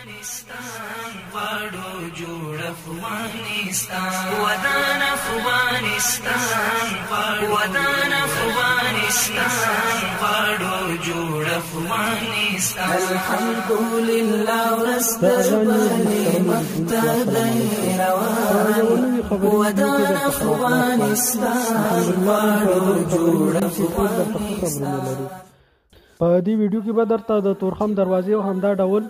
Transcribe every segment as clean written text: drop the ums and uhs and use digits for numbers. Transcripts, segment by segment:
افغانستان غواړو جوړ افغانستان، ودان افغانستان، ودان افغانستان غواړو جوړ افغانستان. الحمدلله ورستر باندې مقتدی روان، ودان افغانستان غواړو جوړ افغانستان. په دې ویډیو کې به درته د تورخم دروازې او همدا ډول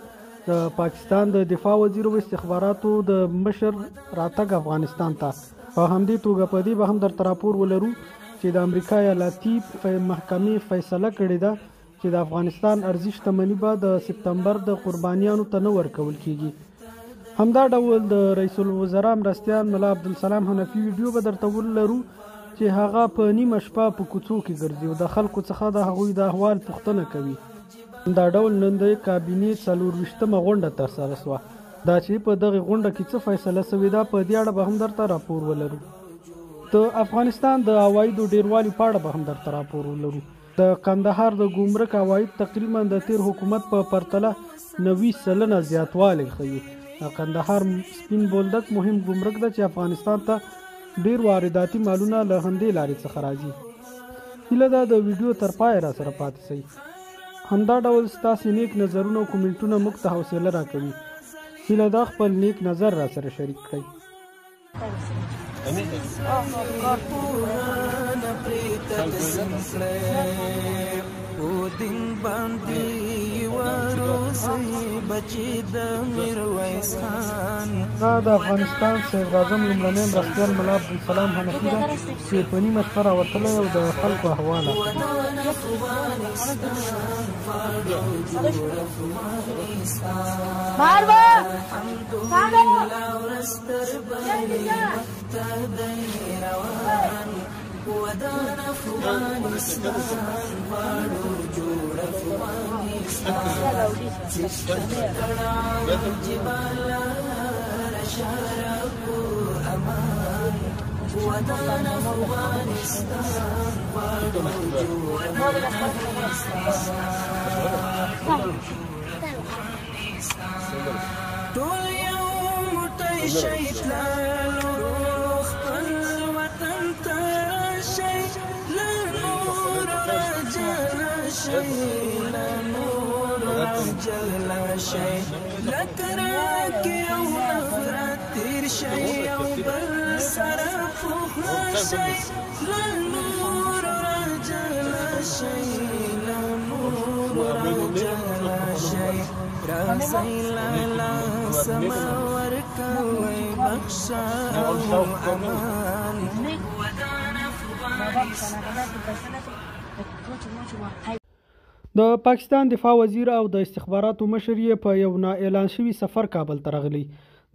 د پاکستان د دفاع وزیر او استخباراتو د مشر راتګ افغانستان ته، په همدې توګه په دې به هم درته راپور ولرو چې د امریکا ایالاتي محکمې فیصله کړې ده چې د افغانستان ارزي شتمني به د سپتمبر د قربانیانو ته نه ورکول کیږي. همدا ډول د رئیس الوزرا مرستیال ملا عبدالسلام حنفي ویډیو به درته ولرو چې هغه په نیمه شپه په کوڅو کې ګرځي او د خلکو څخه د هغوی د احوال پوښتنه کوي. همدا ډول نن د کابینې 24مه غونډه ترسره سوه، دا چې په دغې غونډه کې څه فیصله سوې ده په دې اړه به هم درته راپور ولرو. د افغانستان د عوایدو ډیروالي په اړه به هم درته راپور ولرو. د کندهار د ګمرک عواید تقریبا د تیر حکومت په پرتله 90% زیاتوالی ښيي. د کندهار سپین بولدک مهم ګمرک ده چې افغانستان ته ډیر وارداتي مالونه له همدې لارې څخه راځي. هیله ده د ویډیو تر پایه را سره پاتې سئ. همدا ډول ستاسې نیک نظرونه او کومنټونه موږ ته حوصله راکوي. هیله ده خپل نیک نظر را سره شریک کړئ. دین باندې وروزي بچی د میرویس خان. دا د افغانستان صدراعظم لومړنی مرستیال ملا عبدالسلام حنفي ده چې په نیمه شپه راوتلی او د خلکو احوال اخلي. ودان افغانستان غواړو جوړ افغانستان، جبال شرق امان، ودان افغانستان غواړو جوړ افغانستان. ټول یو موټی شئ تللو خپل وطن ته شئ، له نور راجل شئ، له نور راجل شئ، له کرکې او نفرت تېر شئ او بل سره پوه شئ، له نور راجل شئ، له نور راجل شئ. راځئ له سما ورکوئ بخښه او امان. د پاکستان دفاع وزیر او د استخباراتو مشر یې په یو نا اعلان شوي سفر کابل ته راغلي.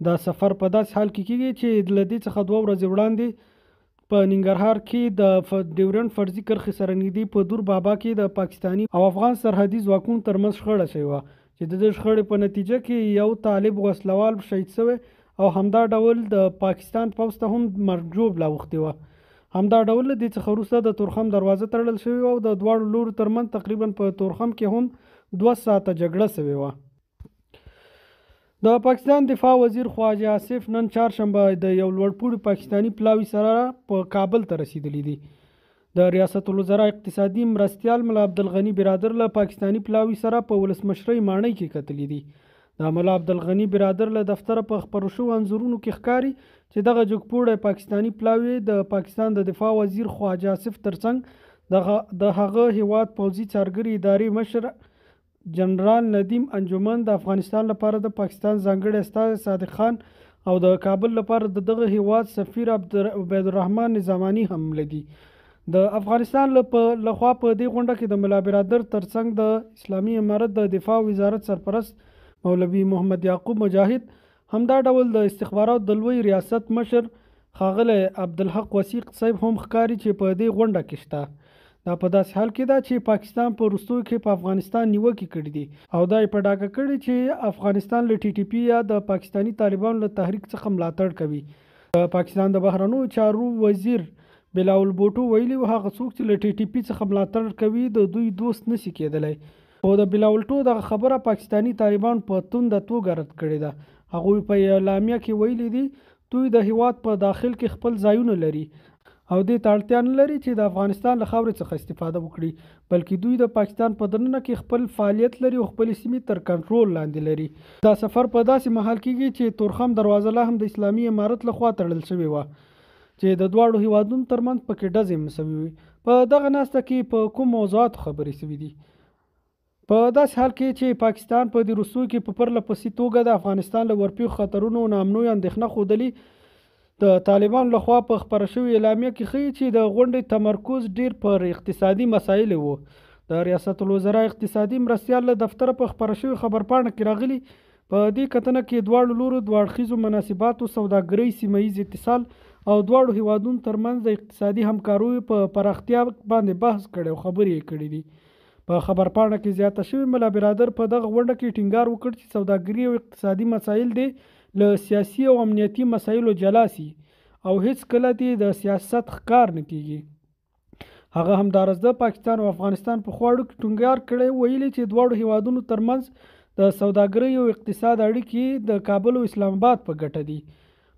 دا سفر په داسې حال کې کیږي چې له دې څخه 2 ورځې وړاندې په ننګرهار کې د ډیورنډ فرضي کرښې سره نږدې په دور بابا کې د پاکستاني او افغان سرحدي ځواکونو ترمنځ شخړه شوې وه چې د دې شخړې په نتیجه کې یو طالب وسلوال شهید شوی او همدا ډول د پاکستان پوځ ته هم مرګ ژوبله اوښتې وه. همدا ډول له دې څخه وروسته د تورخم دروازه تړل شوې وه او د دواړو لورو ترمنځ تقریبا په تورخم کې هم 2 ساعته جګړه شوې وه. د پاکستان دفاع وزیر خواجه آصف نن چهارشنبه د یو لوړپوړي پاکستاني پلاوي سره په کابل ته رسېدلي دي. د ریاست الوزرا اقتصادي مرستیال ملا عبدالغني برادر له پاکستاني پلاوي سره په ولسمشرۍ ماڼۍ کې کتلي دي. د ملا عبدالغني برادر له دفتره په خپرو شوو انځورونو کې ښکاري چې دغه جګپوړی پاکستاني پلاوی د پاکستان د دفاع وزیر خواجه آصف ترڅنګ د هغه هیواد پوځي څارګرې ادارې مشر جنرال ندیم انجمن، د افغانستان لپاره د پاکستان ځانګړی استازی صادق خان او د کابل لپاره د دغه هیواد سفیر عبیدالرحمن نظاماني هم لدي. د افغانستان لخوا په دې غونډه کې د ملا برادر ترڅنګ د اسلامي امارت د دفاع وزارت سرپرست مولوي محمد یعقوب مجاهد، همدا ډول د استخباراتو د لوی ریاست مشر ښاغلی عبدالحق وثیق صاحب هم ښکاري چې په دې غونډه کې شته. دا په داسې حال کې ده چې پاکستان په وروستیو کې په افغانستان نیوکې کړې دي او دا یې په ډاګه کړې چې افغانستان له ټي ټي پي یا د پاکستاني طالبانو له تحریک څخه ملاتړ کوي. د پاکستان د بهرنیو چارو وزیر بلاول بوټو ویلي و هغه څوک چې له ټي ټي پي څخه ملاتړ کوي د دوی دوست نسی کېدلی. خو د بلاولټو دغه خبره پاکستاني طالبان په تنده توګه رد کړې ده. هغوی په اعلامیه کې ویلي دي، دوی د هیواد په داخل کې خپل ځایونه لري او دې ته اړتیا نه لري چې د افغانستان له خاورې څخه استفاده وکړي، بلکې دوی د پاکستان په دننه کې خپل فعالیت لري او خپلې سیمې تر کنټرول لاندې لري. دا سفر په داسې مهال کېږي چې تورخم دروازه لا هم د اسلامي امارت له خوا تړل شوې وه چې د دواړو هیوادونو ترمنځ پکې ډزې هم شوې وې. په دغه ناسته کې په کوم موضوعاتو خبرې شوې دي؟ په داسې حال کې چې پاکستان په دې وروستیو کې په پرله پسې توګه د افغانستان له ورپېښو خطرونو او ناامنیو اندېښنه ښودلې، د طالبانو له خوا په خپره شوې اعلامیه کې ښيي چې د غونډې تمرکز ډېر پر اقتصادي مسایلو و. د ریاست الوزرا اقتصادي مرستیال له دفتره په خپره شوې خبرپاڼه کې راغلي، په دې کتنه کې دواړو لورو دوه اړخیزو مناسباتو، سوداګرۍ، سیمه ییز اتصال او دواړو هېوادونو ترمنځ د اقتصادي همکاریو په پراختیا باندې بحث کړی او خبرې یې کړې دي. په خبرپاڼه کې زیاته شوې، ملا برادر په دغه غونډه کې ټینګار وکړ چې سوداګري او اقتصادي مسایل دې له سیاسي او امنیتي مسایلو جلا سي او هېڅکله دې د سیاست ښکار نه کېږي. هغه همداراز د پاکستان او افغانستان په خو اړیکو ټینګار کړی، ویلي چې دواړو هېوادونو ترمنځ د سوداګرۍ او اقتصاد اړیکې د کابل او اسلام اباد په ګټه دي.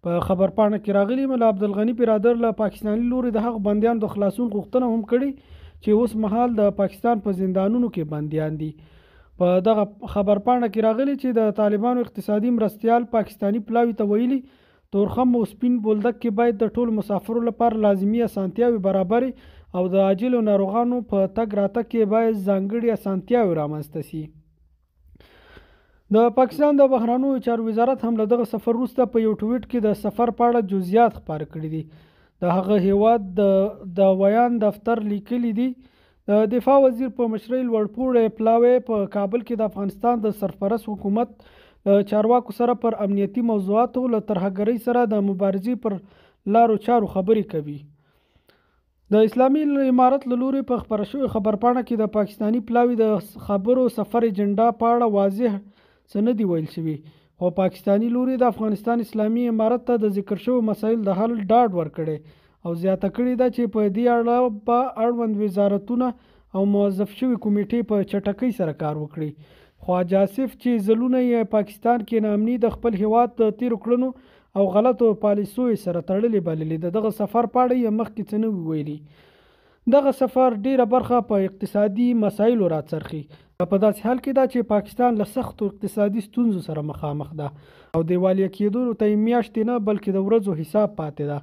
په خبرپاڼه کې راغلي، ملا عبدالغني برادر له پاکستاني لوري د هغو بندیانو د خلاصون غوښتنه هم کړې چې اوس مهال د پاکستان په زندانونو کې بندیان دي. په دغه خبرپاڼه کې راغلي چې د طالبانو اقتصادي مرستیال پاکستاني پلاوي ته ویلي، تورخم او سپین بولدک کې باید د ټولو مسافرو لپاره لازمي اسانتیاوې برابرې او د عاجلو ناروغانو په تګ راتګ کې باید ځانګړي اسانتیاوې رامنځته شي. د پاکستان د بهرنیو چارو وزارت هم له دغه سفر وروسته په یو ټویټ کې د سفر په اړه جزئیات خپاره کړي دي. د هغه هیواد د ویاند دفتر لیکلي دي، د دفاع وزیر په مشرۍ لوړپوړی پلاوی په کابل کې د افغانستان د سرپرست حکومت له چارواکو سره پر امنیتي موضوعاتو، له ترهګرۍ سره د مبارزې پر لارو چارو خبرې کوي. د اسلامي امارت له لوري په خپره شوې خبرپاڼه کې د پاکستاني پلاوي د خبرو سفر ایجنډا په اړه واضح څه نه دي ویل شوي، خو پاکستاني لوري د افغانستان اسلامي امارت ته د ذکر شوو مسایلو د حل ډاډ ورکړی او زیاته کړې ده چې په دې اړه به اړوند وزارتونه او موظف شوې کمیټې په چټکۍ سره کار وکړي. خواجه آصف چې ځلونه یې پاکستان کې ناامني د خپل هیواد د تېرو کړنو او غلطو پالیسیو سره تړلې بللې، د دغه سفر په اړه یې مخکې څه نه وو ویلي. دغه سفر ډېره برخه په اقتصادي مسایلو راڅرخي. دا په داسې حال کې ده چې پاکستان له سختو اقتصادي ستونزو سره مخامخ ده او دیوالیه کېدلو ته یې میاشتې نه بلکې د ورځو حساب پاتې ده.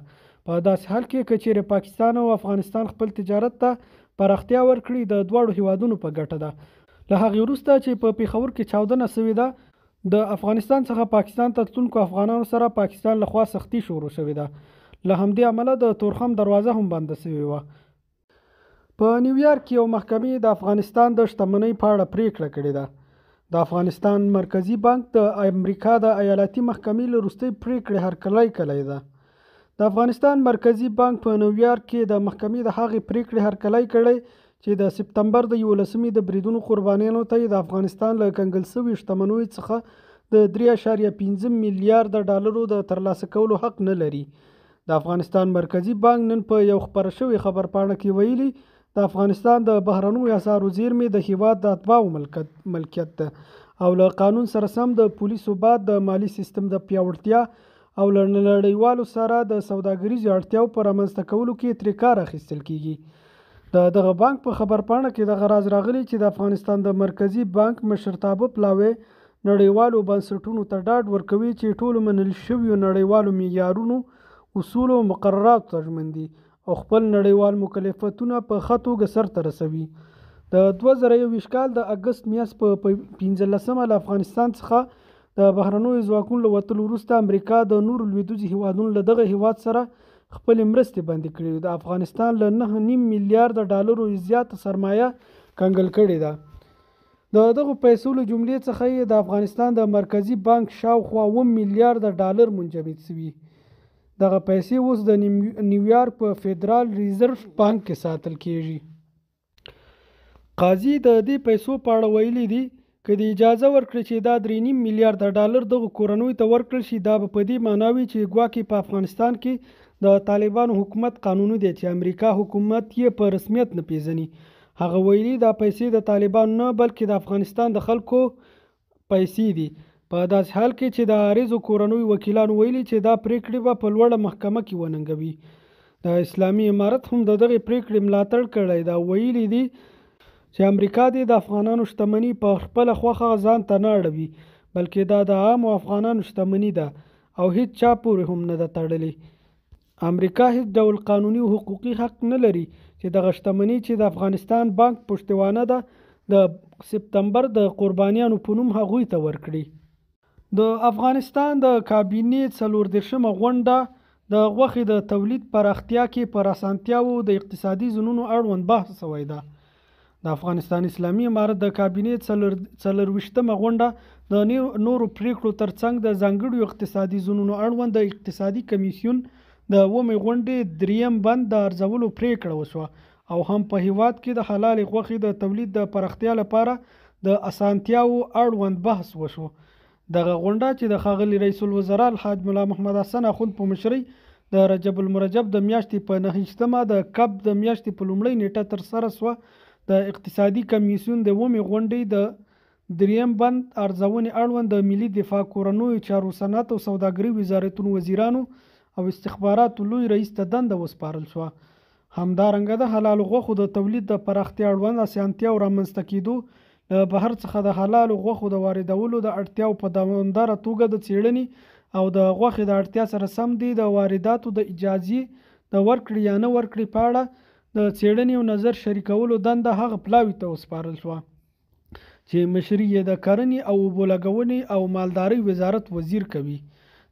په داسې حال کې که چېرې پاکستان او افغانستان خپل تجارت ته پراختیا ورکړي، د دواړو هېوادونو په ګټه ده. له هغې وروسته چې په پېښور کې چاودنه شوې ده، د افغانستان څخه پاکستان ته تلونکو افغانانو سره پاکستان له خوا سختي شروع شوې ده. له همدې امله د تورخم دروازه هم بنده شوې وه. په نیویارک کې یو محکمې د افغانستان د شتمنۍ په اړه پرېکړه کړې ده. د افغانستان مرکزي بانک د امریکا د ایالتي محکمې له وروستۍ پرېکړې هرکلی کړی ده. د افغانستان مرکزي بانک په نیویارک کې د محکمې د هغې پرېکړې هرکلی کړی چې د سپتمبر د 11مې د بریدونو قربانیانو ته یې د افغانستان له کنګل شویو شتمنیو څخه د 3.5 میلیارده ډالرو د ترلاسه کولو حق نه لري. د افغانستان مرکزي بانک نن په یو خپره شوې خبرپاڼه کې ویلي، د افغانستان د بهرنیو اسعارو زیرمې د هیواد د اتباعو ملکیت ده او له قانون سره سم د پولي ثبات، د مالي سیستم د پیاوړتیا او له نړیوالو سره د سوداګریزو اړتیاو په رامنځته کولو کې ترې کار اخیستل کیږي. د دغه بانک په خبرپاڼه کې دغه راز راغلي چې د افغانستان د مرکزي بانک مشرتابه پلاوی نړیوالو بنسټونو ته ډاډ ورکوي چې ټولو منل شویو نړیوالو معیارونو، اصولو او مقرراتو ته ژمن دي او خپل نړیوال مکلفیتونه په ښه توګه سرته رسوي. د 2021 کال د اګست میاشت په 15مه له افغانستان څخه د بهرنیو ځواکونو له وتلو وروسته امریکا د نورو لویدیځو هیوادونو له دغه هیواد سره خپلې مرستې بندې کړې او د افغانستان له 9.5 میلیارده ډالرو یې زیاته سرمایه کنګل کړې ده. د دغو پیسو له جملې څخه یې د افغانستان د مرکزي بانک شاوخوا 7 میلیارده ډالر منجمد شوي. دغه پیسې اوس د نیویارک په فدرال ریزرف بانک کې ساتل کیږي. قاضي د دې پیسو په اړه ویلي دي، که د اجازه ورکړي چې دا 3.5 میلیارده ډالر دغو کورنیو ته ورکړل شي، دا به په دې معنا وي چې ګواکې په افغانستان کې د طالبانو حکومت قانوني دی چې امریکا حکومت یې په رسمیت نه پیژني. هغه ویلي، دا پیسې د طالبانو نه بلکې د افغانستان د خلکو پیسې دي. په داسې حال کې چې د عارضو کورنیو وکیلانو ویلي چې دا پریکړې به په لوړه محکمه کې وننګوي. د اسلامي امارت هم د دغې پریکړې ملاتړ کړی ده او ویلي دي چې امریکا دې د افغانانو شتمني په خپله خوښه ځان ته نه اړوي، بلکې دا د عامو افغانانو شتمني ده او هیڅ چا پورې هم نه ده تړلې. امریکا هیڅ ډول قانوني او حقوقي حق نه لري چې دغه شتمني چې د افغانستان بانک پشتوانه ده د سپتمبر د قربانیانو په نوم هغوی ته ورکړي. د افغانستان د کابینې 34مه غونډه د غوښې د تولید پراختیا کې پر اسانتیاوو د اقتصادي زونونو اړوند بحث شوی ده. د افغانستان اسلامي امارت د کابینې 24مه غونډه د نورو پریکړو ترڅنګ د ځانګړیو اقتصادي زونونو اړوند د اقتصادي کمیسیون د اوومې غونډې دریم بند د ارزولو پریکړه وشوه او هم په هیواد کې د حلالې غوښې د تولید د پراختیا لپاره د اسانتیاوو اړوند بحث وشو. دغه غونډه چې د ښاغلي رئیس الوزرا الحاج ملا محمد حسن اخوند په مشرۍ د رجب المرجب د میاشتې په 29مه د کب د میاشتې په لومړۍ نیټه ترسره شوه، د اقتصادي کمیسیون د اوومې غونډې د دریم بند ارزونې اړوند د ملي دفاع، کورنیو چارو، صنعت او سوداګرۍ وزارتونو وزیرانو او استخباراتو لوی رئیس ته دنده وسپارل شوه. همدارنګه د حلالو غوښو د تولید د پراختیا اړوند اسانتیاو رامنځته کېدو، له بهر څخه د حلالو غوښو د واردولو د اړتیاو په دوامداره توګه د څېړنې او د غوښې د اړتیا سره سم دې د وارداتو د اجازې د ورکړې یا نه ورکړې په اړه د څېړنې او نظر شریکولو دنده هغه پلاوي ته وسپارل شوه چې مشري یې د کرنې او اوبو لګونې او مالدارۍ وزارت وزیر کوي.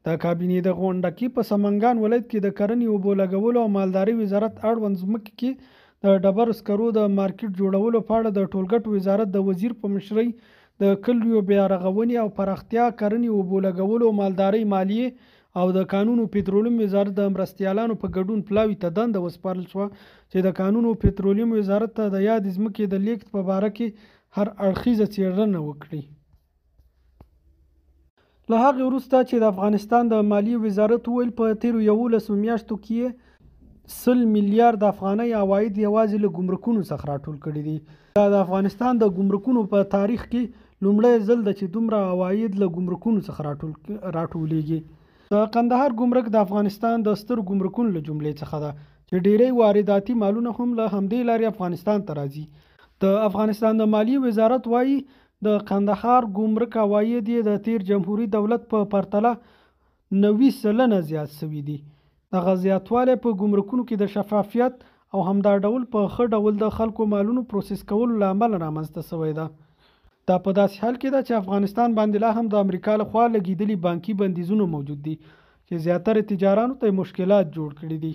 د کابینې د غونډه کې په سمنګان ولایت کې د کرنې، اوبو لګولو او مالدارۍ وزارت اړوند ځمکې کې د ډبرو سکرو د مارکیټ جوړولو په اړه د ټولګټو وزارت د وزیر په مشرۍ د کلیو بیارغونې او پراختیا، کرنې، اوبو لګولو، مالدارۍ، مالیې او د کانونو پترولیم وزارت د مرستیالانو په ګډون پلاوي ته دنده وسپارل شوه چې د کانونو پترولیم وزارت ته د یادې ځمکې د لیږد په باره کې هر اړخیزه څېړنه وکړي. له هغې وروسته چې د افغانستان د مالیې وزارت وویل په تېرو 11 میاشتو کې یې 100 میلیارد افغانۍ عواید یوازې له ګمرکونو څخه راټول کړي دي. دا د افغانستان د ګمرکونو په تاریخ کې لومړی ځل ده چې دومره عواید له ګمرکونو څخه راټولېږي. د قندهار ګمرک د افغانستان د ستر ګمرکونو له جملې څخه ده چې ډېری وارداتي مالونه هم له همدې لارې افغانستان ته راځي. د افغانستان د مالیې وزارت وایي د قندهار ګمرک عواید یې د تېر جمهوري دولت په پرتله 90% زیات شوي دي. دغه زیاتوالی په ګمرکونو کې د شفافیت او همدا ډول په ښه ډول د خلکو مالونو پروسس کولو له امله رامنځته شوی ده. دا په داسې حال کې ده چې افغانستان باندې لا هم د امریکا لخوا لګېدلي بانکي بندیزونه موجود دي چې زیاتره تجارانو ته یې مشکلات جوړ کړي دي.